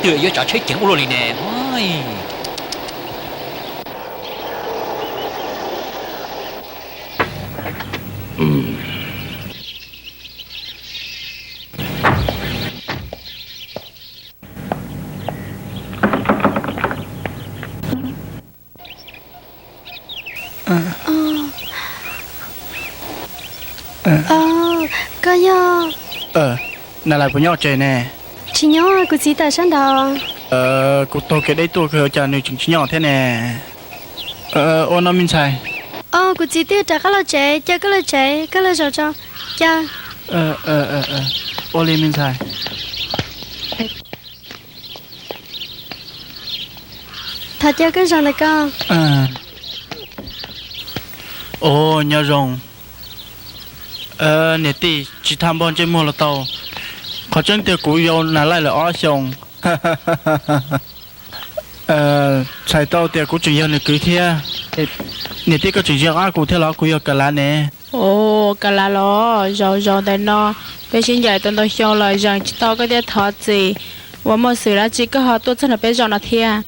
Twb yuav tsav tsheb ceev ua luaj li ne. Koj yog? Na Lais puas nyob tsev ne? Tsis nyob, kuv txiv tawm sab nraud. Kuv taug kev deb tuaj kawg, ua cas nws tseem tsis nyob thiab ne? Ua no me ntxhais. Kuv txiv twb rov qab los tsev, caw koj los tsev, koj los zaum tso. Caw. Ua li me ntxhais. Thov caw koj zaum ntawm ko. Ua nyob zoo niam tij, tsis tham npog ntsej muag los tau. Qhov tseeb tiag kuv yau Na Lais lawm ob xyoos. Txhais tau tias kuv tseem yog nws kwv thiab. Niam tij, koj tseem ntsia qab kuv thiab los? Kuv yog Ka Lav ne. Ua, Ka Lav los? Zaum zaum ntawm no, peb sib ncaim tau ntau xyoo lawm, zeem tsis tau koj thiab, thov txim. Uas muaj xwm dab tsi koj ho tuaj txog nrog peb zaum no thiab?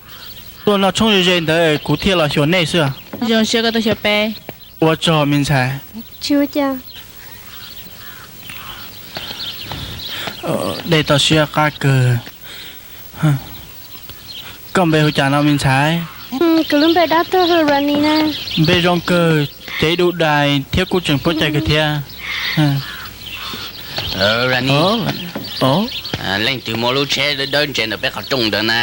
Tuaj noj tshoob ze ze ntawd kuv thiaj los xyuas nej xwb. Zoo siab koj tuaj xyuas peb. Ua tsaug me ntxhais. Tsis ua cas. Dej toj siab qab kawg. Koj npe hu cas no me ntxhais? Kuv lub npe dab tuag hu Rani na. Npe zoo kawg, cev du dais thiab kuj tseem puab cai kawg thiab. Rani, leej twg muaj lub tsheb dawb dawb ntse ntawm peb qhov rooj ntawd na?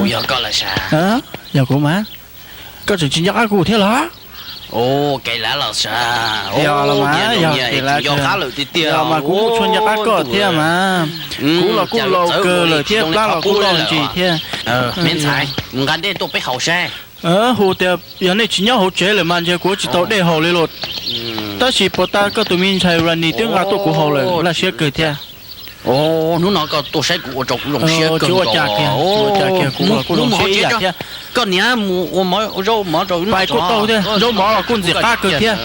Yog koj los sav. Yog kuv mas. Koj tseem tsis nco qab kuv thiab los? Kev lav los sav. Yog los mas, yog kev lav nco qab lawm tiag tiag mas kuv kuj tshua nco qab koj thiab mas. Kuv los kuj laus kawg lawm thiab, plab los kuj loj ntsis thiab. Me ntxhais, mus nqa dej tuaj peb haus saib. Hu tias yog nej tsis nyob hauv tsev lawm mas ntshe kuv tsis tau dej haus li los. Tab sis puas tas koj tus me ntxhais Rani twb nqa tuaj kuv haus lawm, laj siab kawg thiab. Hnub no koj tuaj saib kuv ua rau kuv zoo siab kawg. Tsis ua cas kiag, tsis ua cas kiag, kuv los kuj zoo siab ib yam thiab. Koj niam mus ua zaub mov rau wb noj. Pais kuj tau thiab, zaub mov los kuj ntxim qab kawg thiab.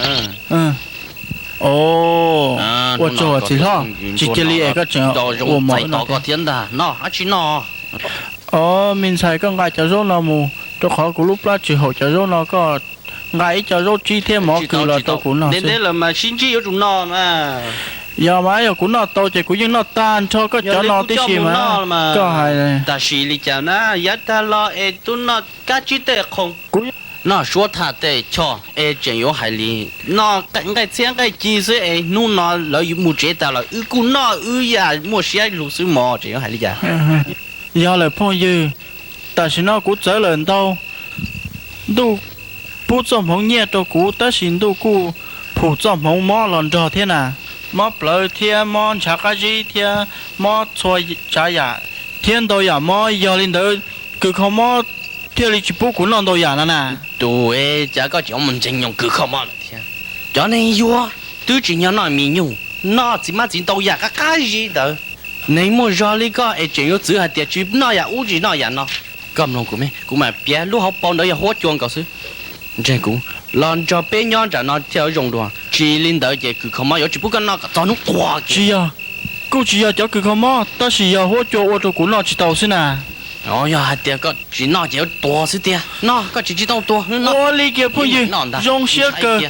Ua tsaug txiv hlob, tsis cia li es koj tseem ua mov tos koj thiab ntag, noj dab tsi noj? Os, me ntxhais, koj nqa cov zaub no mus, rau qhov kuv lub plab tsis haum cov zaub no, koj nqa ib co zaub tsib thiab mov kws los rau kuv noj xwb. Yog mas, yog kuv noj tau ces kuv yeej noj tag nrho koj cov no tib si mas. Koj hais tam sim li cas na, yav tag los es tub noj kab tsib tej qhoo, noj suab thaj tej choj es tseem yuav hais li noj nqaij txhiab nqaij ci xwb es hnub no lawv mus tsev tas lawm wb kuj noj wb yam muaj siab lug xwb mog, tseem yuav hais li cas? Yog lawm phooj ywg, tam sim no kuv txawv lawm ntau. Ntuj pub txoj hmoov nyiaj rau kuv tab sis ntuj kuj phum txoj hmoov mob los nrog thiab na. Mob plawv thiab mob ntshav qab zib thiab mob txhua tsav yam thiab ntau yam mob. Yog li ntawd kws kho mob thiaj li tsis pub kuv noj ntau yam no na. Tus, cas koj tseem mus ntseeg nyoog kws kho mob lawm thiab? Cov neeg yuag twb tsis nyob noj mis nyuj, noj txiv mab txiv ntau yam qab qab zib ntawd. Neeg muaj zog li koj es tseem yuav txwv hais tias tsis noj yam ub tsis noj yam no. Koj mloog kuv me, kuv mam piav lub hauv paus ntawd yog huab cua nkaus xwb. Ntseeg kuv, los nrog peb nyob nram no thiaj zoo dua, tsis li ntawd ces kws kho mob yuav tsis pub koj noj kom txog hnub quag. Tsis yog, kuj tsis yog cov kws kho mob, tab sis yog huab cua ua rau kuv noj tsis tau xwb na. Yog hais tias koj tsis noj ces yuav tuag xwb tiag. Noj, koj tsis tsis tau tuag. Ua li kiag phooj ywg, zoo siab kawg.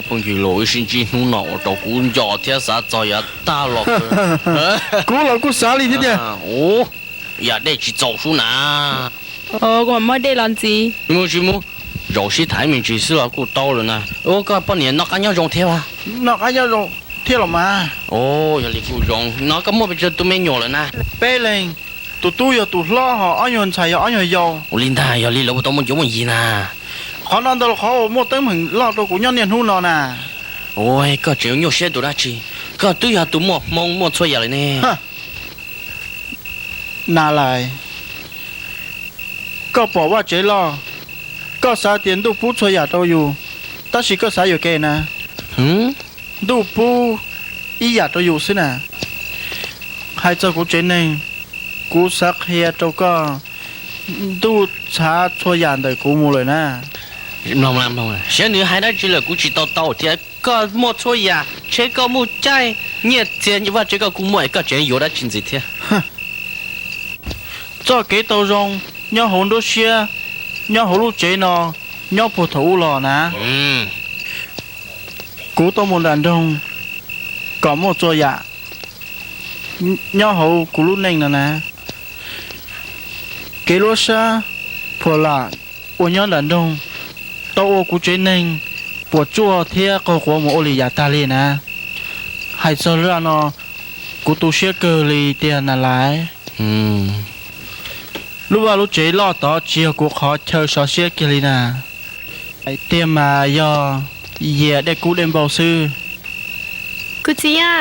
Phooj ywg los, wb sib ntsib hnub no ua rau kuv nco thiab xav txog yav tag los. Kuv los kuj xav li thiab tiag. Yam dej tsis txaus sub na. Kuv mam muab dej los ntxiv. Mus tsis mus, zaum sib tham me ntsis xwb los kuj tau lawm na. Koj poj niam noj qab nyob zoo thiab? Noj qab nyob zoo thiab los mas. Yog li kuj zoo. No koj muaj pes tsawg tus me nyuam lawm na? Peb leeg, tus tub yog tus hlob ho ob nyuag ntxhais yog ob nyuag yau. Ua li ntag, yog li lawv puas tau muaj cuav muaj yig na? Qhov no ntawd los qhov uas muaj teeb meem loj rau kuv nyob niaj hnub no na. Ua, koj tseem yuav nyuaj siab tus dab tsi? Koj twb yog tus muaj hmoo muaj txhua yam lawm ne. Na Lais, koj pom vaj tsev loj, koj xav tias ntuj pub txhua yam rau yus, tab sis koj xav yuam kev na. Ntuj pub ib yam rau yus xwb na. Hais txog kuv tsev neeg, kuv xav qhia rau koj, ntuj txhav txhua yam ntawm kuv mus lawm na. Mloog, siab nws hais dab tsi lawm kuv tsis tau tau thiab. Koj muaj txhua yam, tsheb koj muaj caij, Nyiaj txiag vaj tsev koj kuj muaj es koj tseem yuav dab tsi ntxiv thiab? Txoj kev tau zoo nyob hauv nruab siab, nyob hauv lub tsev no, nyob puag thaum ub los na. Kuv tuaj mus nram nroog kom muaj txhua yam nyob hauv kuv lub neej no na. Kev luab sab phuam lam uas nyob nram nroog tau ua kuv tsev neeg puas tsuaj thiab qaug quav mus ua li yam tag li na. Hais txog zaj no, kuv tu siab kawg li tiag na lais. Lub vaj lub tsev loj tod tsis yog kuv qhov chaw sov siab kiag li na. Tiag mas yog yias dej kub dej npau xwb. Kuv txiv a,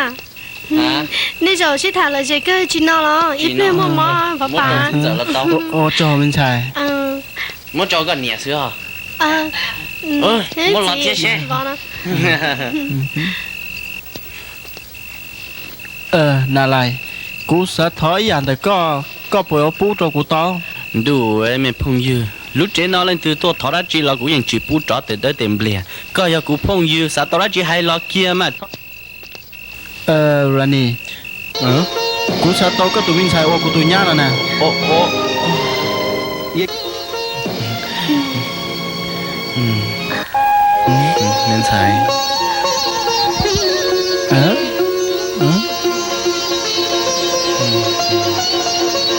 nej zaum sib tham lom zem kawg tsis no los ib pliag muaj mob pov pas. Ua tsaug me ntxhais. Muab tso koj niam xwb os. Muab los thiab seb. Na lais, kuv xav thov ib yam ntawm koj, koj puas yuav pub rau kuv tau? Ntuj, me phooj ywg, lub tsev no leej twg tuaj thov dab tsi los kuv yeej tsis pub rov tes dawb tes npliag. Koj yog kuv phooj ywg, xav tau dab tsi hais los kiag mas. Rani, kuv xav tau koj tus me ntxhais ua kuv tus nyab no na. Me ntxhais,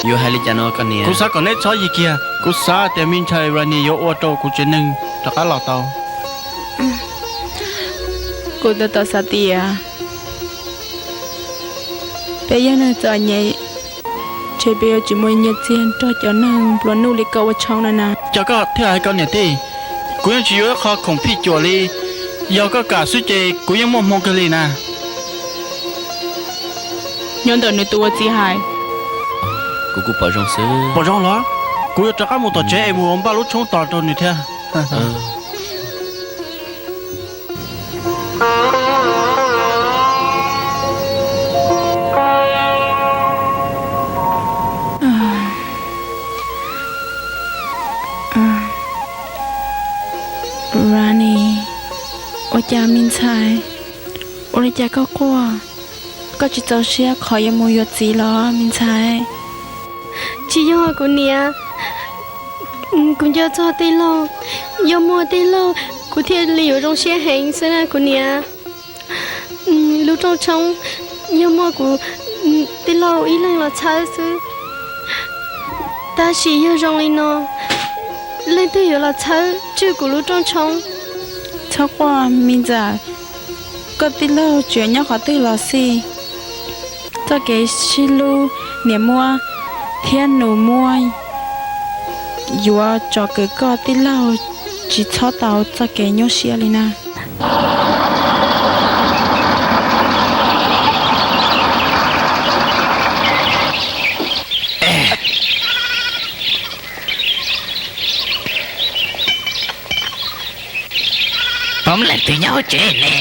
yuav hais li cas no koj niam? Kuv xav kom neb txhob yig kiag, kuv xav tias me ntxhais Rani yuav ua rau kuv tsev neeg rov qab los tau. Kuv tab tom xav tias peb yog neeg txom nyem, ces peb yuav tsis muaj nyiaj txiag nrog cov neeg nplua nuj li koj ua tshoob no na. Cas koj thiaj hais ko niam tij? Kuv yeej tsis yuav ib qho khoom phij cuam li, yog koj kam xwb ces kuv yeej muaj hmoo kawg li na. Nyob ntawm nws tus ua txiv hais. Kuv kuj pom zoo xwb. Pom zoo los? Kuv yuav rov qab mus tom tsev es mus ua npaj lub tshoob tos rau nws thiab. Rani, ua cas me ntxhais? Ua li cas koj quaj? Koj tsis txaus siab qhov yuav mus yuav txiv los me ntxhais? Tsis yog kuv niam, kuv nco txog tij laug. Yog muaj tij laug kuv thiaj li yuav zoo siab heev xwb na kuv niam. Lub rooj tshoob yog muaj kuv tij laug ib leeg los txhawb xwb, tab sis yog zoo li no, leej twg yuav los txhawb tswj kuv lub rooj tshoob? Txhob quaj me ntxhais, koj tij laug tsuas nyob qhov twg los xij. Txoj kev sib hlub niam muab thiab nus muab yuav tsom kwm koj tij laug tsis txhob tau txoj kev nyuaj siab li na. Pom leej twg nyob hauv tsev ne?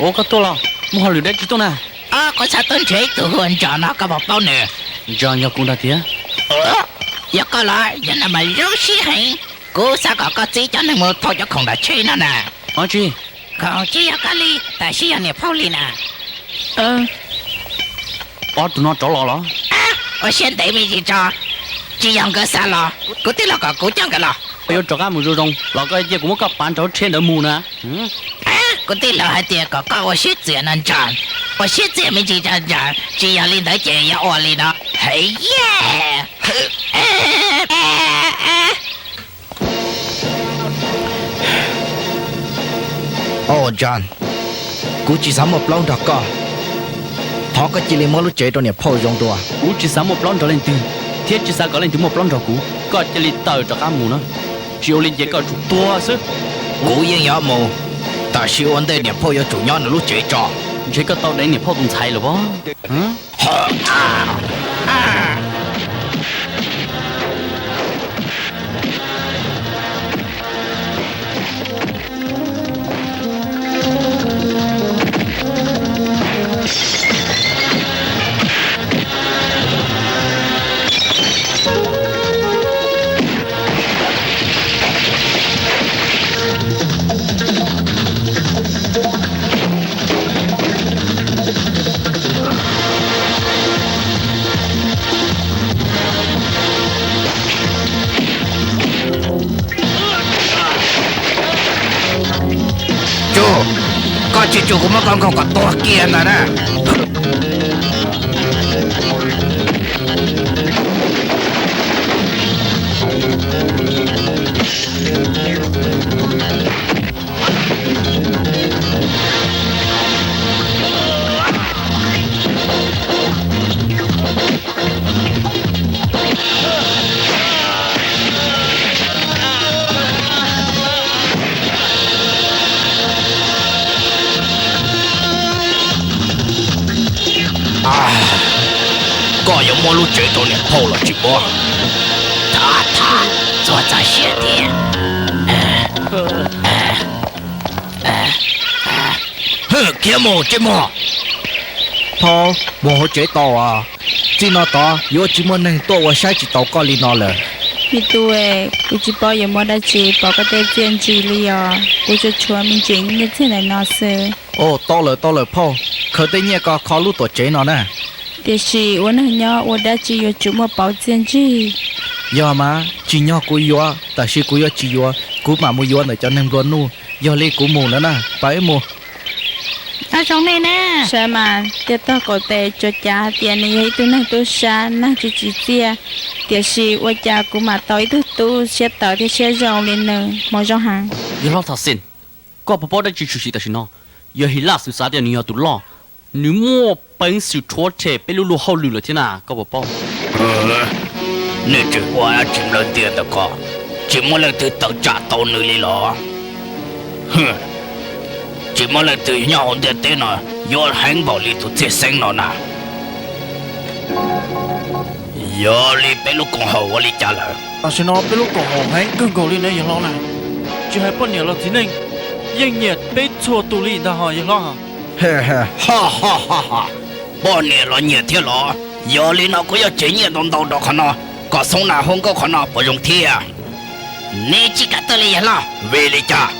Ua koj tuaj los muaj hauj lwm dab tsi tuaj na? Kuv xav tuaj nrhiav ib tug hu ua Ntsos no, koj puas paub nws? Ntsos yog kuv nrog tiag. Yog koj los? Yog no mas zoo siab heev. Kuv xav kom koj txib cov neeg mus thauj cov khoom nram tsheb no na. Ob tsi? Khoom tsis yog koj li, tab sis yog niam phauj li na. Ob tug no rov los los? Ua siab ntev me ntsis tso, tsis yog nkawd xav los, kuv tij laug kom kuv coj nkawd los. Koj yuav rov qab mus zoo zoo los koj cia kuv muab koj pav nrog rhiab ntawd mus na. Kuv tij laug hais tias kom koj ua siab txias no Ntsos, ua siab txias me ntsis tso Ntsos, tsis yog li ntawd ces yuav ua li no. Hej ye! Au Ntsos, kuv tsis xav muaj plaub nrog koj, thov koj cia li muab lub tsev rau niam phauj zoo dua. Kuv tsis xav muaj plaub nrog leej twg, thiab tsis xav kom leej twg muaj plaub nrog kuv. Koj cia li tawm rov qab mus na, tsis ua li ces koj yuav tsum tuag xwb. Kuv yeej yuav mus, tab sis ua ntej niam phauj yuav tsum nyob nws lub tsev tso. Ntshe koj tau deev niam phauj tus ntxhais lawm pob. Tsis tsum kuv muab koj nkaug kom tuag kiag ntag na. Koj yuav muab lub tsev rau niam phauj los tsis muab? Thov, thov, txhob txog siab thiab. Khiav mus tsis muag. Phauj, mus hauv tsev tau as. Txij no tod yuav tsis muaj neeg tuaj ua saib tsis taus koj li no lawm. Me tub, kuv tsis paub yuav muab dab tsi pauv koj tej txiaj ntsig li os. Kuv tsuas tshuav me ntsis nyiaj txiag ntawm no xwb. Tau lawm, tau lawm phauj, khaws tej nyiaj ko kho lub tuam tsev no na. Tiam sis ua neeg nyob ua dab tsi yuav tsum muaj pauv txiaj ntsig. Yog mas, tsim nyog kuv yuav, tab sis kuv yuav tsis yuav kuv mam mus yuav ntawm cov neeg nplua nuj. Yog li kuv mus lawm na, pab ib mus. Saib mas, thiaj tog kaum tes tsuas cav hais tias nws yog ib tug neeg tub sab neeg tsis tsim txiaj, tiam sis ua cas kuv mam tau ib tug tub siab tawv thiab siab zoo li nws, hmo zoo heev. Yawg hlob Thaj Xeeb, koj puas paub dab tsi tshwm sim tam sim no? Yawg His Laj Xwm xav tias nws yog tus loj, nws muaj peev xwm rhuav tshem peb lub luag hauj lwm lawm thiab na, koj puas paub? Nws tseem ua dab tsi nplawg ntias ntawm ko, tsis muaj leej twg tawm tsam tau nws li los? Tsis muaj leej twg nyob hauv ntiaj teb no yuav heev npaum li tus Txhiaj Xeeb no na. Yog li peb lub koom haum ua li cas lawm? Tam sim no peb lub koom haum heev kawg nkaus li na yawg hlob na. Tsis hais poj niam los txiv neej, yeej nyiam peb txhua tus li ntag ho yawg hlob. Poj niam los nyiam thiab los? Yog li no kuv yuav tseg nyiaj ntau ntau rau qhov no, kom Xoob Nas hu nkauj qhov no puas zoo thiab? Neb tsis kam tuaj li yawg hlob? Vim li cas?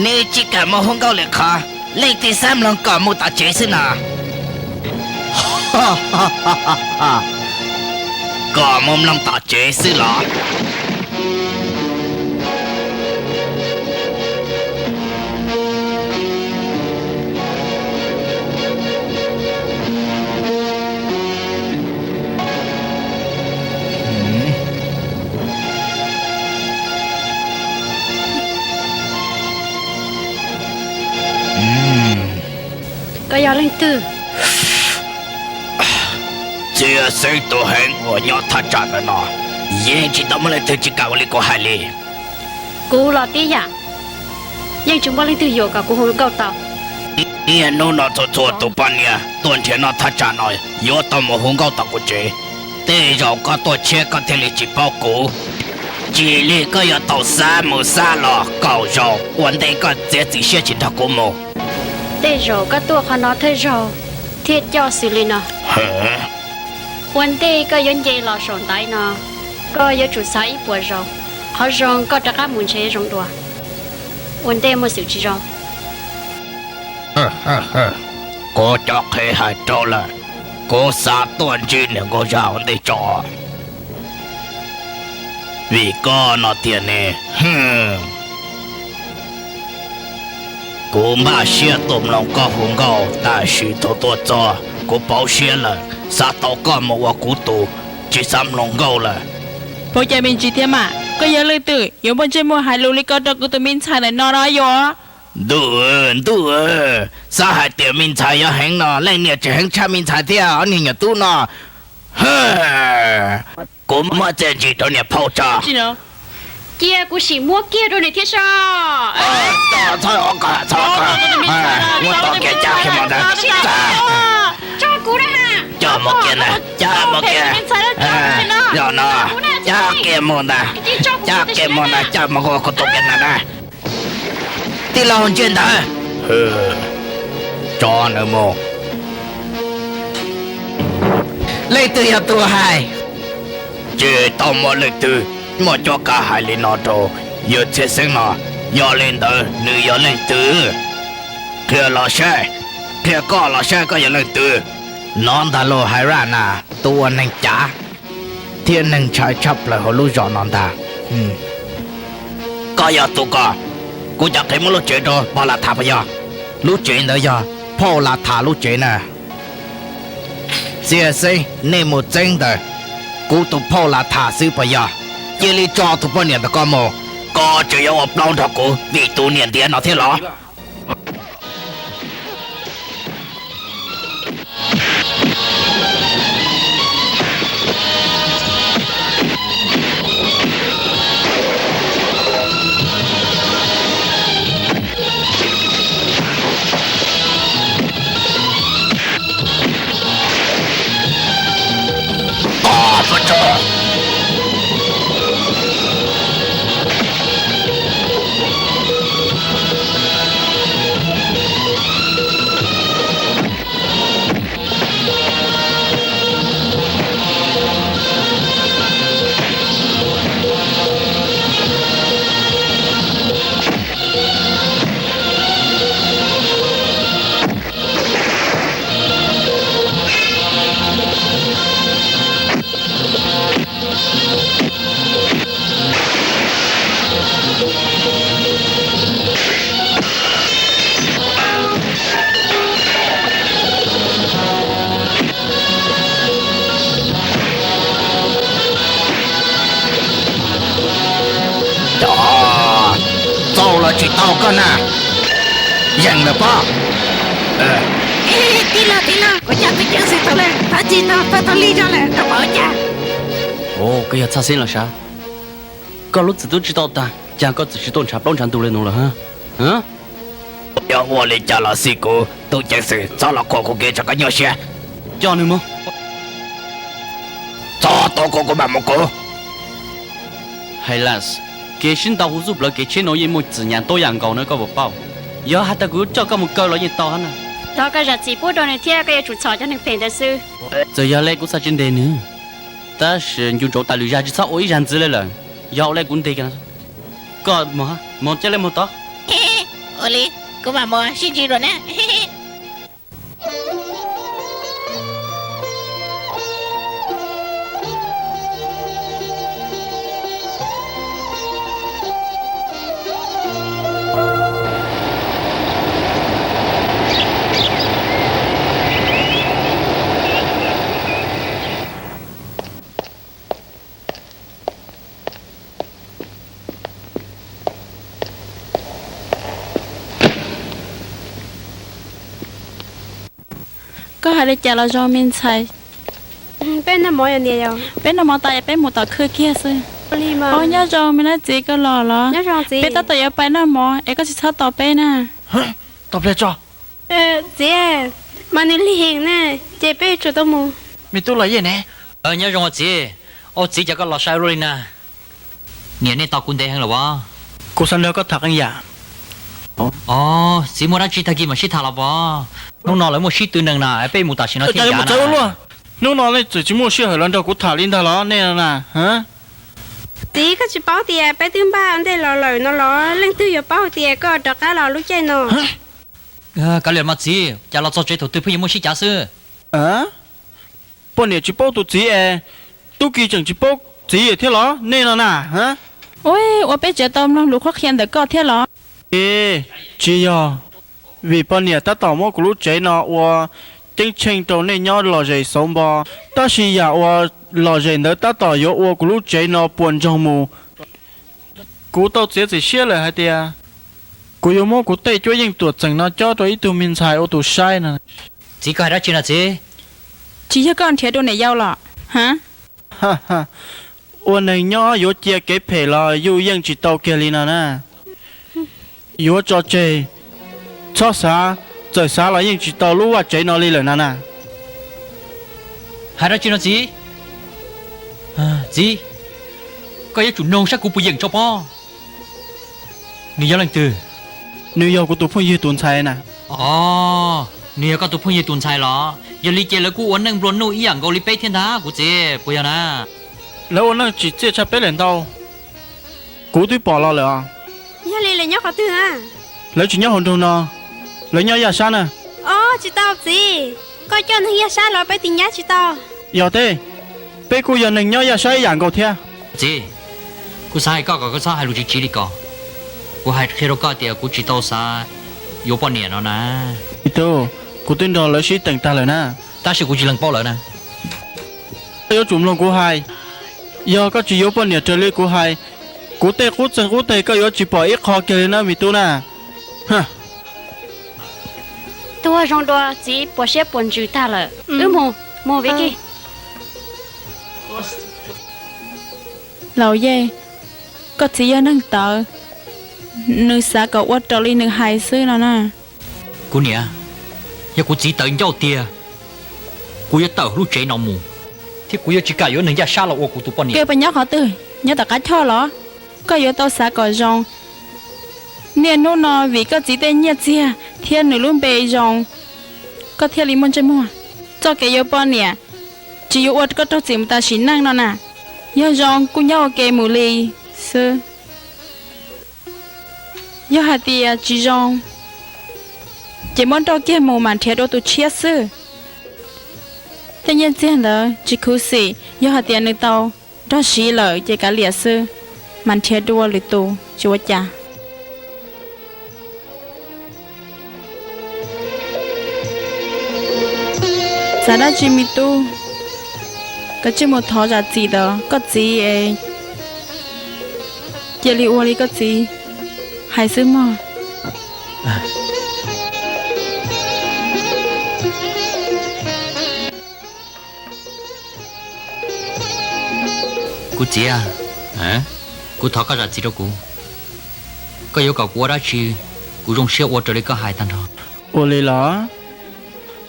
Neb tsis kam mus hu nkauj lwm qhov, leej twg xav mloog kom mus tom tsev xwb no. Kom mus mloog tom tsev xwb los? Koj yog leej twg? Txhiaj Xeeb tus heev uas nyob thaj tsam ntawm no, yeej tsis tau muaj leej twg tsis kam ua li kuv hais li. Kuv los tib yam, yeej tsis muaj leej twg yuam kom kuv hu nkauj tau. Niaj hnub no txhua txhua tus poj niam tuaj nrhiav noj thaj tsam no yuav tau mus hu nkauj tom kuv tsev. Tej zaum koj tuaj tshiab koj thiaj li tsis paub kuv. Tsis li koj yuav tau xab mus xab los kaum zaus ua ntej koj txiav txim siab tsis nrog kuv mus. Tej zaum koj tuaj qhov no thawj zaug thiaj coj xws li no. Ua ntej koj yuav nce los saum ntaiv no, koj yuav tsum xav ib puas zaus, qhov zoo koj rov qab mus ntshe zoo dua. Ua ntej muaj xwm tsis zoo. Kuv cov qhev hais rau lawm, kuv xav tuaj ntsib niam nkauj zaj ua ntej tso. Vim koj no tiag ne. Kuv npaj siab tuaj mloog koj hu nkauj, tab sis thaum tuaj txog kuv pauv siab lawm, xav tau koj mus ua kuv tus, tsis xav mloog nkauj lawm. Pauv cas me ntsis thiab mas, koj yog leej twg yuav muaj ntsej muag hais lus li ko rau kuv tus me ntxhais ntawm no no yuav? Ntuj, ntuj, xav hais tias me ntxhais yog heev no, leej niam tseem heev tshaj me ntxhais thiab os niag nyuam tub no. Kuv muab txiaj ntsig rau niam phauj tso. Cia kuv sim muab kiag rau nws thiab soj. Txhob, txhob, muab tau kiag cab kiag mus ntag. Coj mus kiag ntag, coj mus kiag. Zaum no, cab kiag mus ntag, cab kiag mus ntag, coj mus ua kuv tus kiag ntag na. Tij laug ntsiag ntawd, tso nws mus. Leej twg yog tus hais? Tsis tau muaj leej twg muaj cuab kav hais li no rau yawg Txhiaj Xeeb no. Yog li ntawd nws yog leej twg? Qhia los saib, qhia koj los saib koj yog leej twg. Nov ntag lauj, Hais Raj na, tus ua neeg cav thiab neeg ntshai tshaj plaws hauv lub zos no ntag. Koj yog tus koj, kuv cov qhev muab lub tsev rau pog Lam Tham puas yog? Lub tsev ntawd yog phauj Lathas lub tsev na. Txiv Xeeb, nej mus txeeb ntawm kuv tus phauj Lathas xwb puas yog? Cia li tso tus poj niam ntawm koj mus. Koj tseem yuav ua plaub nrog kuv vim tus niam ntiav no thiab los? Txaus los tsis tau koj na, yeem lawm pob. Tij laug, tij laug, kuv cov tub ceev xwm tau lawm, thov txim ntau, tau tau li zog lawm, koj pom ua cas? Koj yog txhaj xeeb los sav? Koj lub txim twb tsis tau tag, cas koj txawm tsis tuaj ntshav plaub ntshav ntug li no lawm? Yog ua li cas los xij kuv, tub ceev xwm txhob los khuam kuv kev, tso koj nyuaj siab. Coj nws mus. Txhob tuaj khuam kuv, mam mus kuv. Hais las, kev sib ntaus hu zuj plawv kev tsheb no yeej muaj txim nyam tuab yam nkaus na koj puas paub? Yog hais tias kuv yuav coj koj mus kaw los yeej tau hab na. Thov koj zam txim pub rau nws thiab, koj yuav tsum txhom cov neeg phem ntawd xwb. Txawm yog li kuv xav tsis ntes nws, tab sis ncu ntsoov tas lwm zag tsis txhob ua ib zag ntxiv li lawm. Yog ua li kuv ntes, koj mus, mus cia li mus tod. Ua li, kuv mam mus sib ntsib dua na. Koj hais li cas los zoo me ntxhais. Peb noj mov tas, peb mus tom khw kiag xwb. Nyob zoo me nab txiv, koj los los? Peb tab tom yuav pais noj mov es koj tsis txhob tos peb na. Tos pliag tso. Txiv, mas nws lig heev na, ces peb yuav tsum tau mus. Me tub los yeej ne. Nyob zoo txiv. Au txiv, cas koj los sai ua luaj li na? Niam, nej tos kuv ntev heev los as? Kuv xav nrog koj tham qee yam. Os, txiv muaj dab tsi tag kis mam sib tham los pov. Hnub no lawv muaj sib tw neeg na, peb mus tam sim no thiaj yam na. Hnub no nej txawm tsis muaj sij hawm los nrog kuv tham li ntag los nej na? Txiv, koj tsis paub tias peb twb npaj ua ntej los lawm no los? Leej twg yuav paub tias koj rov qab los lub caij no? Kav liam mas txiv, cas los txog tsev thaum twg pheej yuav muaj sib cav xwb. Poj niam tsis paub tus txiv es tub ki tseem tsis paub txiv thiab los nej no na? Ua, ua peb tsev tau mloog lus qhuab qhia ntawm koj thiab los? Tsis yog, vim poj niam tab tom muab kuv lub tsev no ua ceeb tsheej rau nej nyob lom zem xauv npo, tab sis yam uas lom zem ntawd tab tom yuav ua kuv lub tsev no puas ntsoog mus. Kuv tau txiav txim siab lawm hais tias kuv yuav muab kuv tej cuab yeej tuam txeem no cob rau ib tug me ntxhais ua tus saib no. Txiv, koj hais dab tsi no txiv? Tsis yog koj nrhiav dua niam yau los? Ua neeg nyob yuav cia kev phem los yus yeej tsis tau kiag li no na. Yuav tso tseg, txhob xav, txawm xav los yeej tsis tau lub vaj tsev no li lawm no na. Hais dab tsi no txiv? Txiv, koj yuav tsum noog saib kuv puas yeem tso pob. Nws yog leej twg? Nws yog kuv tus phooj ywg tus ntxhais na. Os, nws yog koj tus phooj ywg tus ntxhais los? Yog li ces lawv kuj ua neej nplua nuj ib yam nkaus li peb thiab ntag kuv txiv, puas yog na? Lawv ua neej tsim txiaj tshaj peb lawm ntau. Kuv twb pom los lawm os. Yog li lawv nyob qhov twg na? Lawv tsis nyob hauv nroog no, lawv nyob yaj sab na. Os, tsis tau txiv, koj coj neeg yaj sab los peb tiv nyab tsis tau. Yog teb, peb kuj yog neeg nyob yaj sab ib yam nkaus thiab. Txiv, kuv xav hais koj kom koj txhob hais lus tsis tsiv li ko. Kuv hais qhia rau koj tias kuv tsis tau xav Yuav poj niam no na. Me tub, kuv twb nrog lawv sib teem tag lawm na. Tab sis kuv tsis lees paub lawv na. Koj yuav tsum mloog kuv hais. Yog koj tsis yuav poj niam raws li kuv hais, kuv tej qub txeeg qub teg koj yuav tsis pom ib qho kiag li na me tub na. Tuag zoo dua txiv puas siab puas ntsws tag lawm. Wb mus, mus Vicky. Laus Yej, koj txiv yog neeg tawv, nws xav kom ua raws li nws hais xwb no na. Kuv niam, yog kuv txiv tawv ncauj tiag, kuv yuav tawm lub tsev no mus, thiab kuv yuav tsis kam yuav neeg yaj sab los ua kuv tus poj niam. Koj puas nyob qhov twg? Nyob tom qab choj los? Koj yuav tau xav kom zoo. Niaj hnub no vim koj txiv tej nyiaj txiag thiab nws lub npe zoo, koj thiaj li muaj ntsej muag. Txoj kev yuav poj niam tsis yuav ua koj raug txim mus tas sim neej no na. Yog zoo kuj nyob ua ke mus li xwb. Yog hais tias tsis zoo, ces muab nrauj kiag mus mam nrhiav dua tus tshiab xwb. Tej nyiaj txiag ntawd tsis khuv xim, yog hais tias nws tau nrog siv lawm ces kav liam xwb, mam nrhiav dua lwm tus tsis ua cas. Xav dab tsi me tub, kav tsij mus thov zam txim rau koj txiv es cia li ua li koj txiv hais xwb mog. Kuv txiv, kuv thov koj zam txim rau kuv. Koj yuav kom kuv ua dab tsi, kuv zoo siab ua raws li koj hais tag nrho. Ua li los?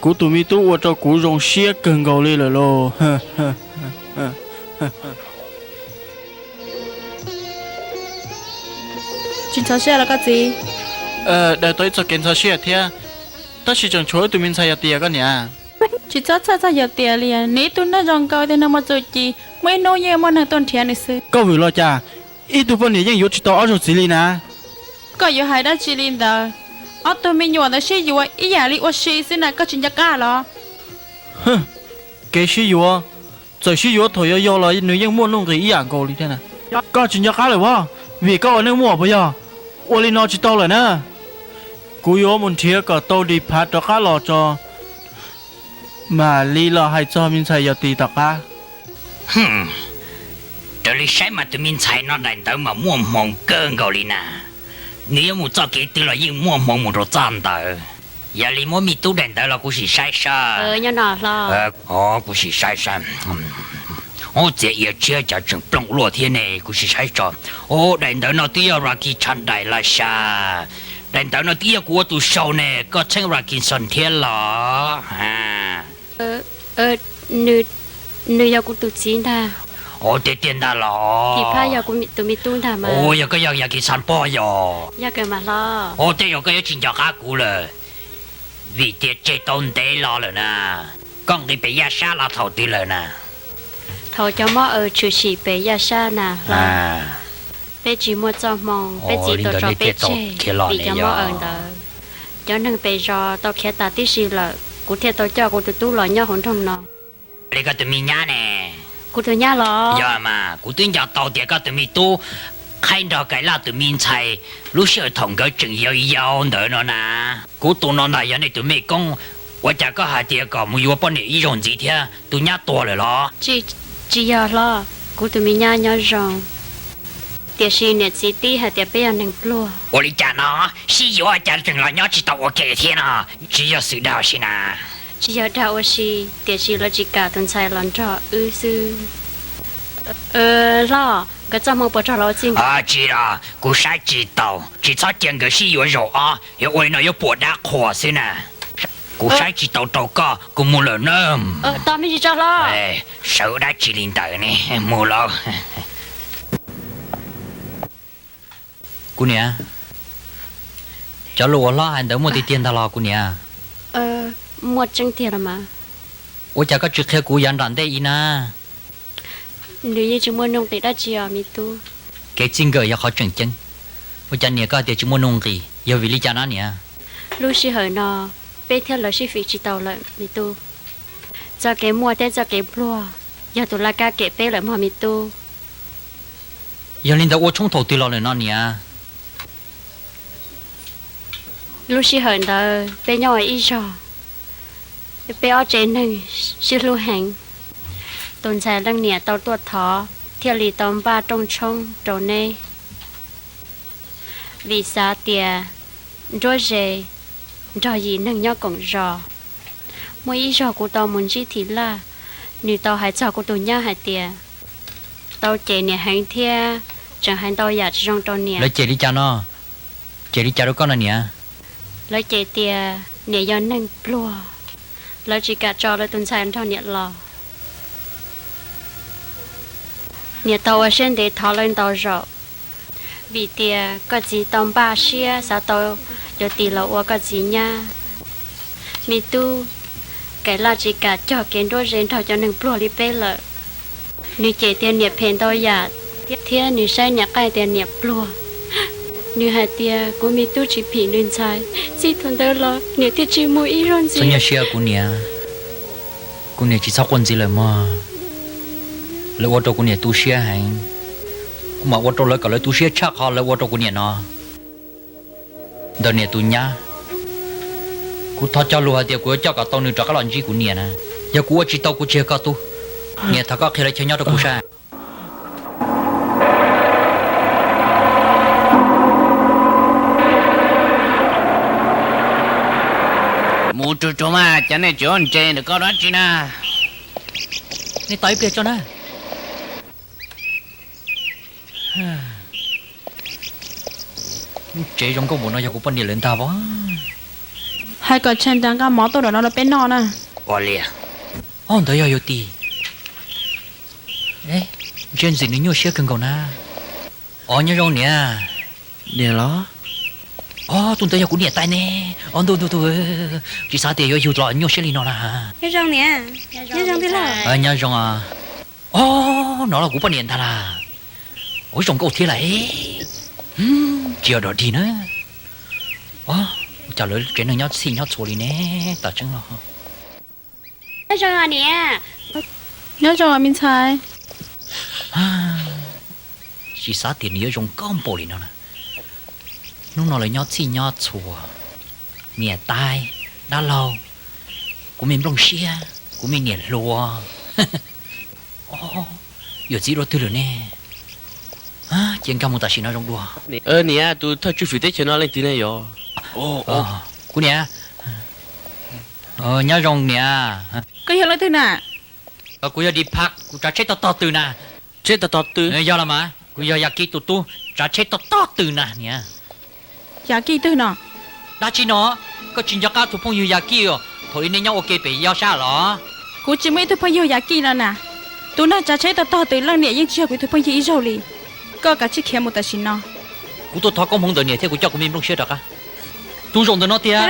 Kuv tus me tub ua rau kuv zoo siab kawg nkaus li lawm lauj. Tsis ntxhov siab los koj txiv? Daws tau ib txoj kev ntxhov siab thiab, tab sis tseem tshuav wb tus me ntxhais Yog Tias koj niam. Tsis txhob txhawj txog Yog Tias li, nws ib tug neeg zoo nkauj thiab neeg muaj txuj ci, muaj ib hnub yeej muaj neeg tuaj nrhiav nws xwb. Koj vwm los cas? Ib tug poj niam yeej yuav tsis tau ob zaug txiv li na. Koj yuav hais dab tsi li ntawd? Ob tug me nyuam ntawd sib yuav ib yam li ua si xwb na, koj tsis nco qab los? Kev sib yuav, txawm sib yuav thaum yau yau los nws yeej muaj nuj nqis ib yam nkaus li thiab na. Koj tsis nco qab lawm pob, vim koj ua neej muaj puas yog? Ua li no tsis tau lawm na. Kuv yuav mus nrhiav kom tau dis phav rov qab los tso, mam li los hais txog me ntxhais Yog Tias tom qab. Raws li saib mas tus me ntxhais no daim ntawv mas muaj hmoo kawg nkaus li na. Nws yuav mus txoj kev twg los yeej muaj hmoo mus rau txoj ntawd. Yog li muab me tub daim ntawv los kuv sim saib saib. Kuv sim saib saib. Ub, txiav ia tshiab cas tseem plooj luaj thiab ne, kuv sim saib tso. Ub, daim ntawv no twb yog Raki tshav daim los sas. Daim ntawv no twb yog kuv ua tus sau ne, koj txheeb Rakinson thiab los? Nws yog kuv tus txiv ntag. Ub, tiag tiag ntag los? Tiv Phab yog kuv tus me tub ntag mas. Ub, yog koj yog Yog Kis Xas pog yog? Yog kawg mas hlob. Ub, tej zaum koj yuav tsis nco qab kuv lawm, vim tias tseg tau ntev los lawm na. Koj nqis pem yaj sab los thaum twg lawm na? Thaum cov mob aws tshwm sim pem yaj sab na hlob. Peb tsis muaj txoj hmoo, peb txiv tau tso peb tseg vim cov mob aws ntawd. Cov neeg pem zos tau khiav tas tib si lawm, kuv thiaj tau coj kuv tus tub los nyob hauv nroog no. Li koj tus me nyab ne? Kuv tus nyab los? Yog mas, kuv twb nco tau tias koj tus me tub qhaib nrog Kais Laj tus me ntxhais lub sij hawm thaum nkawd tseem yau yau ntawd no na. Kuv tus no ntag yog nej tus mej koob, ua cas koj hais tias kom mus yuav poj niam ib zaug ntxiv thiab? Tus nyab tuag lawm los? Tsis yog hlob, kuv tus me nyab nyob zoo, tiam sis niam txiv tib hais tias peb yog neeg pluag. Ua li cas no, sib yuav cas tseem los nyob tsis tau ua ke thiab no? Tsis yog xwm dag ua si na? Tsis yog dag ua si, tiam sis lawv tsis kam tus ntxhais los nrog wb xwb. Hlob, nkawd txoj hmoo puas rog los ua txij? Tsis los, kuv saib tsis taus, tsis txhob cia nkawd sib yuav zaum ob, yog ua li no yuav puas dab qhuas xwb na. Kuv saib tsis taus rau koj, kuv mus lawm na. Tos me ntsis tso hlob. Sawv dab tsi li ntawd ne, mus lawm. Kuv niam, cov lus uas hlob hais ntawd muaj tiag tiag ntag los kuv niam? Muaj tseeb tiag los mas. Ua cas koj tsis qhia kuv yav nram ntej ib na? Nws yeej tsis muaj nuj nqis dab tsi os me tub. Kev txij nkawm yog qhov tseem ceeb. Ua cas niam koj hais tias tsis muaj nuj nqis, yog vim li cas na niam? Lub sij hawm no, peb thiab lawv sib fim tsis tau lawm me tub. Txoj kev muaj thiab txoj kev pluag yog tus laj kab kem peb lawm mog me tub. Yog li ntawd ua tshoob thaum twg los lawm no niam? Lub sij hawm ntawd peb nyob ua ib zog, peb ob tsev neeg sib hlub heev. Tus ntxhais leej niam tau tuaj thov thiaj li tau npaj rooj tshoob rau neb, vim xav tias nruab ze nrog yim neeg nyob koom zos. Muaj ib zaug kuv tau mus ntsib Thim Laj, nws tau hais txog kuv tus nyab hais tias tau cem niam heev thiab tseem hais ntau yam tsis zoo rau niam. Lawv cem li cas no? Cem li cas rau koj no niam? Lawv cem tias niam yog neeg pluag, lawv tsis kam tso lawv tus ntxhais nrog niam los. Niam tau ua siab ntev thov lawv ntau zaum, vim tias koj txiv tau npaj siab xav tau yuav tis los ua koj txiv nyab. Me tub, Kaim Laj tsis kam cog kev nruab ze nrog cov neeg pluag li peb lawm. Nws cem tias niam phem ntau yam, thiab nws saib niam qaij tias niam pluag. Nws hais tias kuv me tub tsis phim nws ntxhais, txij thaum ntawd los niam thiaj tsis mus ib zaug ntxiv. Txhob nyuaj siab kuv niam, kuv niam tsis txhob quaj ntxiv lawm mog. Lawv ua rau kuv niam tu siab heev, kuv mam ua rau lawv kom lawv tu siab tshaj qhov lawv ua rau kuv niam no. Ntawm niam tus nyab, kuv thov cog lus hais tias kuv yuav coj kom tau nws rov qab los ntsib kuv niam na. Yog kuv ua tsis tau kuv tsis yog koj tub. Niam, thov koj qhia lawv chaw nyob rau kuv saib. Mus rau rau mas, cas nej tseem ua ntses ntawm ko dab tsi na? Nej tos ib pliag tso na. Lub tsev zoo nkauj npaum no yog kuv poj niam lawv ntag as. Hais kom tsheej nra nqa mov tuaj nram no rau peb noj na. Ua li, ob ntawd yog yus tis. Ntsia ntxim nws nyuaj siab kawg nkaus na. Os, nyob zoo niam. Niam los? Os, tus ntawd yog kuv niam tais ne. Os, ntuj ntuj ntuj, tsis xav tias yuav yug los nyuaj siab li no na. Nyob zoo niam. Nyob zoo tij laug. Nyob zoo. Os, no los kuv poj niam ntag las. Ua zoo nkauj thiab las. Tsis yog dog dig na. Os, cas lawv tsev neeg nyob txhij nyob txhua li ne, tas tseeb los. Nyob zoo niam. Nyob zoo me ntxhais. Tsis xav tias nws yuav zoo nkauj npaum li no na. Hnub no lawv nyob txhij nyob txhua, niam tais, dab laug, kuv me nplooj siab, kuv me niam hluas. Yawm txiv dua twg lawm ne? Cia nkag mus tam sim no zoo dua. Niam, tus thawj tswj fwm teb chaws no leej twg ne yog? Kuv niam. Nyob zoo niam. Koj yog leej twg na? Kuv yog Deepak, kuv tsav tsheb tog tog tw na. Tsheb tog tog tw? Yog los mas, kuv yog Yaj Kij tus tub, tsav tsheb tog tog tw na niam. Yaj Kij twg no? Dab tsi no? Koj tsis nco qab tus phooj ywg Yaj Kij thaum ub nej nyob ua ke pem Yob Sab los? Kuv tsis muaj ib tug phooj ywg Yaj Kij no na. Tus neeg tsav tsheb tog tog tw leej niam yeej tsis yog kuv ib tug phooj ywg ib zaug li. Koj kav tsij khiav mus tam sim no. Kuv tuaj thov koob hmoov ntawm niam thiab kuv coj kuv me nplooj siab rov qab. Tus zaum ntawm no tiag.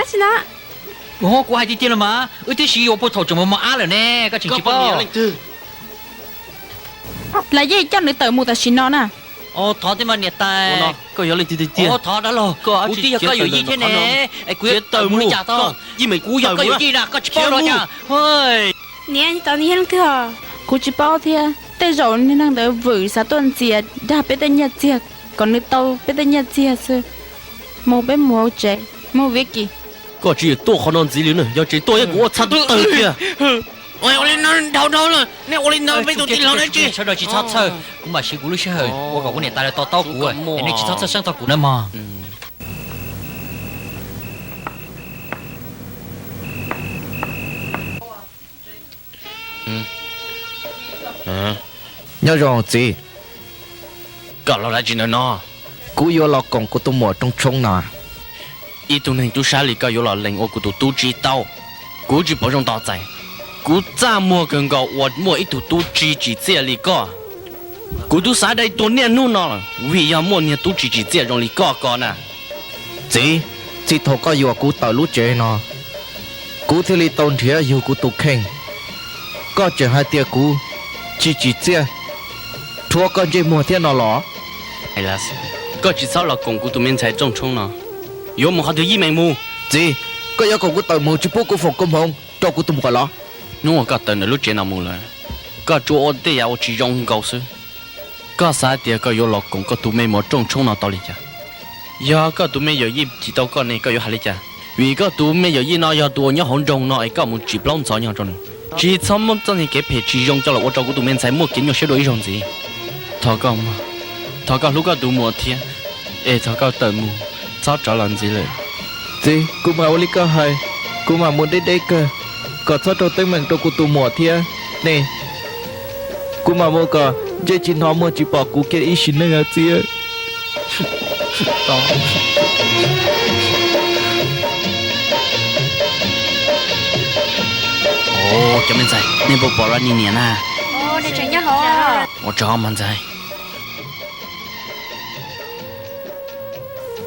Kuv hais tiag tiag los mas, wb twb sib yuav puag thaum tseem mos mos ab lawm ne, koj tseem tsis paub. Lam yeej coj nws tawm mus tam sim no na. Thov thiab mas niam tais. Koj yog leej twg tiag tiag? Thov dab laug, kuv twb yog koj yawm yij thiab ne. Es kuv yuav tawm mus li cas tau? Kuv yog koj yawm yij na, koj tsis paub los cas? Niam, tos nws yog leej twg os? Kuv tsis paub thiab, tej zaum niag neeg ntawd vwm xav tuaj ntxias dag peb tej nyiaj txiag, kom nws tau peb tej nyiaj txiag xwb. Mus peb mus hauv tsev, mus Viv Kis. Koj tsis tuaj qhov no ntxiv li na, yog tseem tuaj yog kuv ua txhab tawg kiag. Ua li no dhau dhau lawm, nej ua li no peb tus tij laug dab tsi? Sawv daws tsis txhob txhawj, kuv mam siv kuv lub sij hawm ua kom kuv niam tais lawv to taub kuv, nej tsis txhob txhawj xeeb txog kuv na mog. Nyob zoo txiv. Koj los dab tsi ntawm no? Kuv yuav los koom kuv tus muam rooj tshoob no. Ib tug neeg tub sab li koj yuav los lees ua kuv tus tub tsis tau. Kuv tsis pom zoo tos txais. Kuv txaj muag kawg nkaus uas muaj ib tug tub tsis tsim txiaj li koj. Kuv twb xav dai tuag niaj hnub no lawm vim yog muaj niag tub tsis tsim txiaj zoo li koj ko na. Txiv, txij thaum koj yuam kuv tawm lub tsev no, kuv thiaj li tau nrhiav yug kuv tus kheej. Koj tseem hais tias kuv tsis tsim txiaj, rhuav koj ntsej muag thiab no los? Koj tsis txhob los koom kuv tus me ntxhais rooj tshoob no, yuav mus qhov twg yeej meem mus. Txiv, koj yuav kom kuv tawm mus tsis pub kuv foom koob hmoov rau kuv tus muam los? Hnub uas koj tawm ntawm lub tsev no mus lawm, koj tsuas ua tej yam uas tsis zoo nkaus xwb. Koj xav tias koj yuav los koom koj tus me muam rooj tshoob no tau li cas? Yog koj tus me yawm yij tsis tau koj ne, koj yuav hais li cas? Vim koj tus me yawm yij no yog tus uas nyob hauv nroog no es koj mus tsim plaub ntxhov nyob rau nws. Tsis txhob muab txoj niag kev phem tsis zoo coj los ua rau kuv tus me ntxhais muaj kev nyuaj siab dua ib zaug ntxiv. Thov koj, thov koj hlub koj tus muam thiab, es thov koj tawm mus, txhob rov los ntxiv lawm. Txiv, kuv mam ua li koj hais, kuv mam mus deb deb kawg, kom txhob raug teeb meem rau kuv tus muam thiab ne. Kuv mam mus kom ntsej tsis hnov muag tsis pom kuv kiag ib sim neej os txiv. Cov me ntxhais, nej puas pom Rani niam na? Ua tsaug mas ntxhais.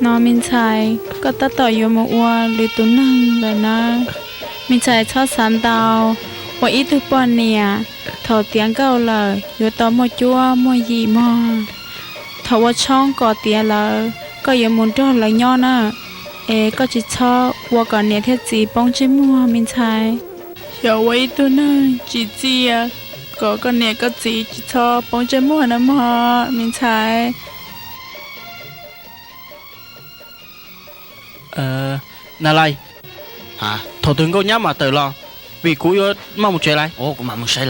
No me ntxhais, koj tab tom yuav mus ua lwm tus neeg lawm na. Me ntxhais txhob xav ntau, ua ib tug poj niam, thaum tiav nkauj lawm yuav tau muaj cuab muaj yim mog. Thaum ua tshoob kom tiav lawm, koj yuav mus nrog lawv nyob na, es koj tsis txhob ua kom niam thiab txiv poob ntsej muag me ntxhais. Xyov ua ib tug neeg tsim txiaj kom koj niam koj txiv tsis txhob poob ntsej muag na mog me ntxhais. Na Lais, thaum twg Nkauj Nyab mam tawm los? Vim kuv yuav maj mus tsev lawm. Kuv mam mus saib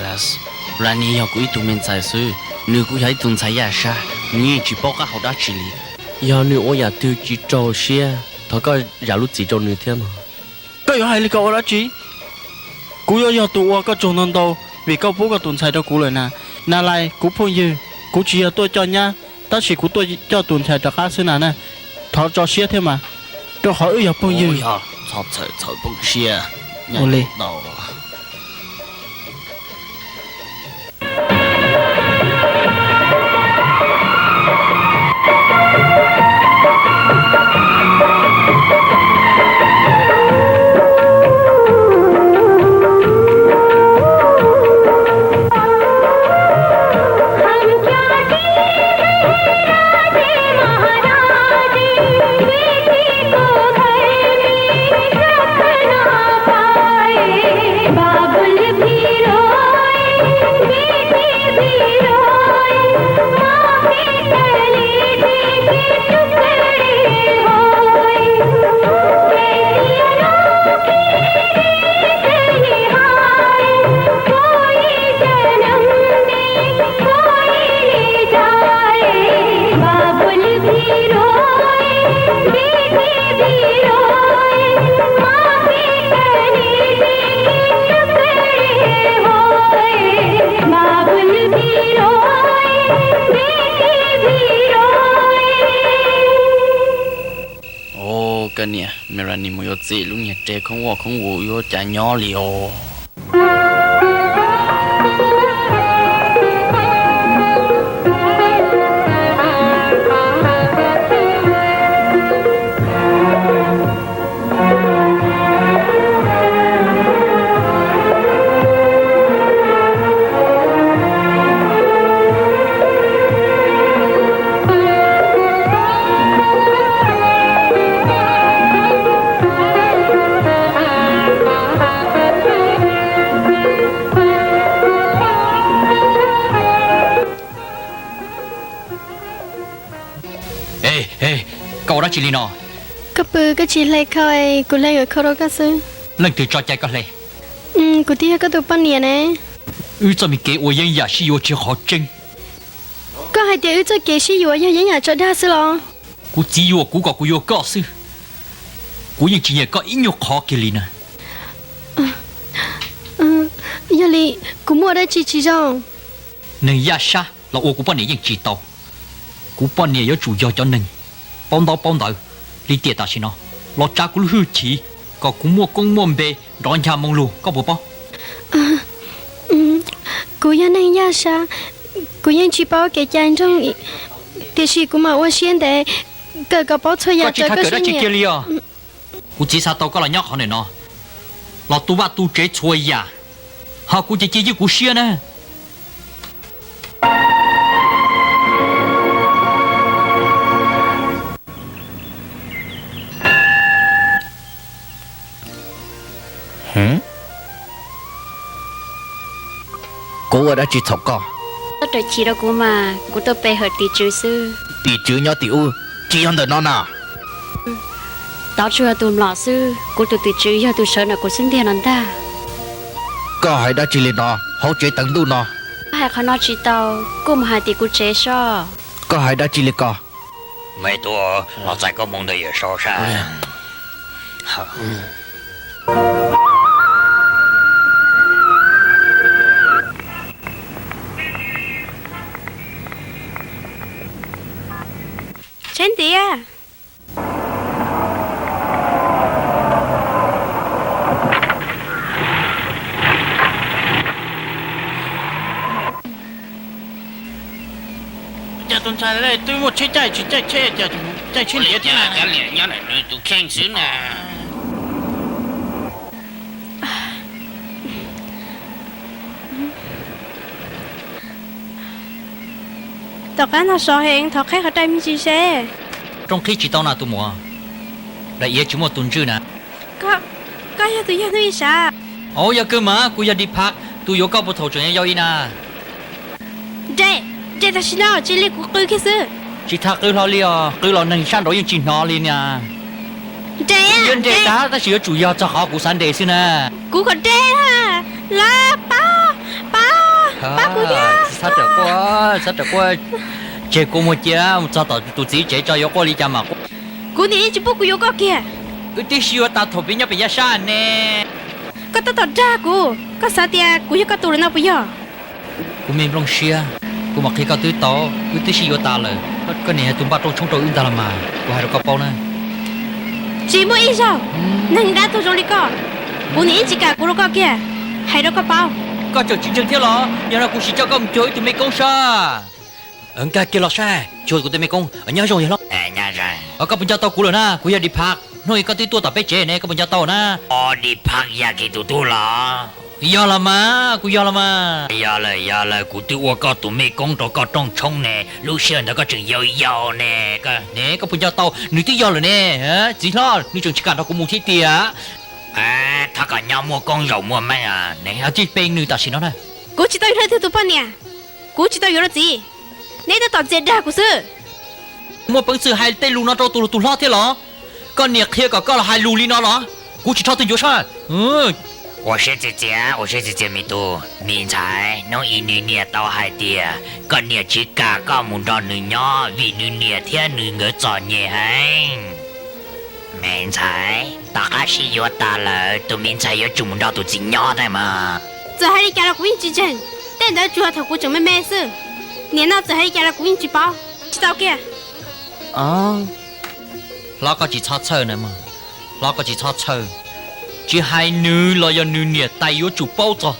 los. Rani yog kuv ib tug me ntxhais xwb, nws kuj yog ib tug ntxhais yaj sab, nws yeej tsis paub qab hau dab tsi li. Yog nws ua yam twg tsis raug siab, thov koj zam lub txim rau nws thiab mog. Koj yuav hais li ko ua dab tsi? Kuv yuav yog tus ua koj tsaug ntau ntau vim koj pub koj tus ntxhais rau kuv lawm na. Na Lais, kuv phooj ywg, kuv tsis yog tuaj coj nyab, tab sis kuv tuaj coj tus ntxhais rov qab xwb na na. Thov tso siab thiab mas, rau qhov wb yog phooj ywg. Txhob txhawj txhawj poob siab. Ua li. Koj niam, me Rani mus yuav txim lub niag tsev khoob vaj khoob vus yuav cas nyob li os. Koj ua dab tsi li no? Koj pw koj tsis hle khau, kuv hle yuav khau rau koj xwb. Leej twg tso cai koj hle? Kuv thiaj yog koj tus poj niam ne. Wb txoj me kev ua yeeb yam sib yuav tsis yog qhov tseeb. Koj hais tias wb txoj kev sib yuav yog yeeb yam tso dag xwb los? Kuv txiv yuam kuv kom kuv yuav koj xwb. Kuv yeej tsis nyiam koj ib nyuag qhov kiag li na. Yog li, kuv muaj dab tsi tsis zoo? Neeg yaj sab los ua kuv poj niam yeej tsis tau. Kuv poj niam yuav tsum yog cov neeg paub ntaub paub ntawv li tiam tam sim no los tsa kuv lub hwj chim kom kuv muaj koob muaj npe nrov ncha moo lug, koj puas paub? Kuv yog neeg yaj sab, kuv yeej tsis paub kev cai nroog, tiam sis kuv mam ua siab ntev kawm kom paub txhua yam. Koj tsis txhob kawm dab tsi kiag li os. Kuv txiv xav tau koj los nyob qhov ntawm no, los tu vaj tu tsev txhua yam, ho kuv ces cia ywj kuv siab na. Kuv ua dab tsi txhaum koj? Koj raws chim rau kuv mas, kuv tuaj pe hawm tim tswv xwb. Tim tswv nyob tim ub, tsis yog ntawm no na. Tod tsuas yog tus mlom xwb, kuv tus tim tswv yog tus sawv ntawm kuv xub ntiag no ntag. Koj hais dab tsi li no, hauv tsev teev ntuj no? Koj hais qhov no tsis tau, kuj mus hais tim kuv tsev soj. Koj hais dab tsi li ko? Me tub, los txais koj moo ntawd yawm saub sab. Tsheb ntiav. Cas tus ntxhais twb muaj tsheb caij tsis caij tsheb, cas caij tsheb ntiav thiab na? Nyob ntawm nws tus kheej xwb na. Tom qab no sov heev, thov qhib qhov rais me ntsis seb. Rooj qhib tsis tau na tus muam. Daim iav tsis muaj tus ntswj na. Koj yog tus yog hnub ib sav? Au, yog kawg mas, kuv yog Di Phaj, tus yuav koj puag thaum tseem yau yau li na. Nres, nres tam sim no, tsis li kuv qw kiag xwb. Tsis tas qw hlo li os, qw los neeg sab nraud yeej tsis hnov li na. Nres, nres tas tab sis yuav tsum yog txog qhov kuv xav nres xwb na. Kuv kom nres na, los paub, paub, paub kuv thiab. Txhob rawm quaj, txhob rawm quaj, tseg kua muag cia mus txog tom tus txiv tsev tso yuav quaj li cas mas quaj. Kuv niam yeej tsis pub kuv yuav koj kiag. Wb twb sib yuav tas thaum peb nyob pem yaj sab ne. Koj tab tom dag kuv, koj xav tias kuv yog koj tus lawm no puas yog? Kuv me nplooj siab, kuv mam qhia koj twb tau, wb twb sib yuav tas lawm. Koj niam yog tus npaj rooj tshoob rau wb ntag los mas, kuv hais rau koj paub na. Tsis muaj ib zaug, neeg dab tuag zoo li koj, kuv niam yeej tsis kam kuv rau koj kiag, hais rau koj paub. Koj tseem tsis ntseeg thiab los? Yog no kuv sim coj koj mus cuag ib tug me koob sab. Nkag kiag los saib, cuag kuv tus me koob, nyob zoo yog hlob. Koj puas nco tau kuv lawm na? Kuv yog Di Phaj, hnub i koj twb tuaj tom peb tsev ne, koj puas nco tau na? Di Phaj yog kis tus tub los? Yog los mas, kuv yog los mas. Yog lawm, yog lawm, kuv twb ua koj tus me koob rau koj rooj tshoob ne, lub sij hawm ntawd koj tseem yau yau ne. Ne koj puas nco tau, nws twb yog lawm ne. Txiv hlob, nws tseem tsis kam nrog kuv mus thiab tiag. Thov kom nyob muaj koob zaum muaj meej. Cia li pe nws tam sim no na. Kuv tsis tau yuav leej twg tus poj niam, kuv tsis tau yuav luag txiv. Neb tab tom ntxias dag kuv xwb. Muaj peev xwm hais tej lus no rau tus tus hlob thiab los? Koj niam qhia kom koj los hais lus li no los? Kuv tsis rho twg ncuav sab. Ua siab txias txias, ua siab txias txias me tub, me ntxhais, hnub i nws niam tau hais tias koj niam tsis kam koj mus nrog nws nyob vim nws niam thiab nws nkawd txom nyem heev. Me ntxhais, tom qab sib yuav tas lawm, tus me ntxhais yuav tsum mus nrog tus txiv nyob thiab mas. Txawm hais li cas los kuv yeej tsis ntseeg, tej ntawd tsuas thaum kuv tseem me me xwb. Nim no txawm hais li cas los kuv yeej tsis paub, tsis tau kiag. Hlob koj tsis txhob txhawj na mog, hlob koj tsis txhob txhawj, tsis hais nws los yog nws niam tais yuav tsum paub txog.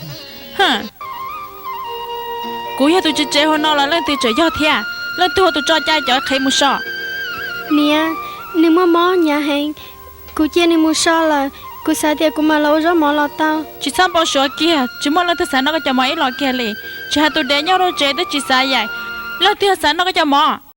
Kuv yog tus tsev tsev hauv no los leej twg tseem yog thiab, leej twg ua tus tso cai cov qhev mus so? Niam, nws muaj mob hnyav heev, kuv cia nws mus so lawm, kuv xav tias kuv mam los ua zaub mov los tau. Tsis txhob npau suav kiag, tsis muaj leej twg xav noj koj cov mov ib los kiag li. Tsis hais tus dev nyob rau tsev twb tsis xav yaim, leej twg xav noj koj cov mov?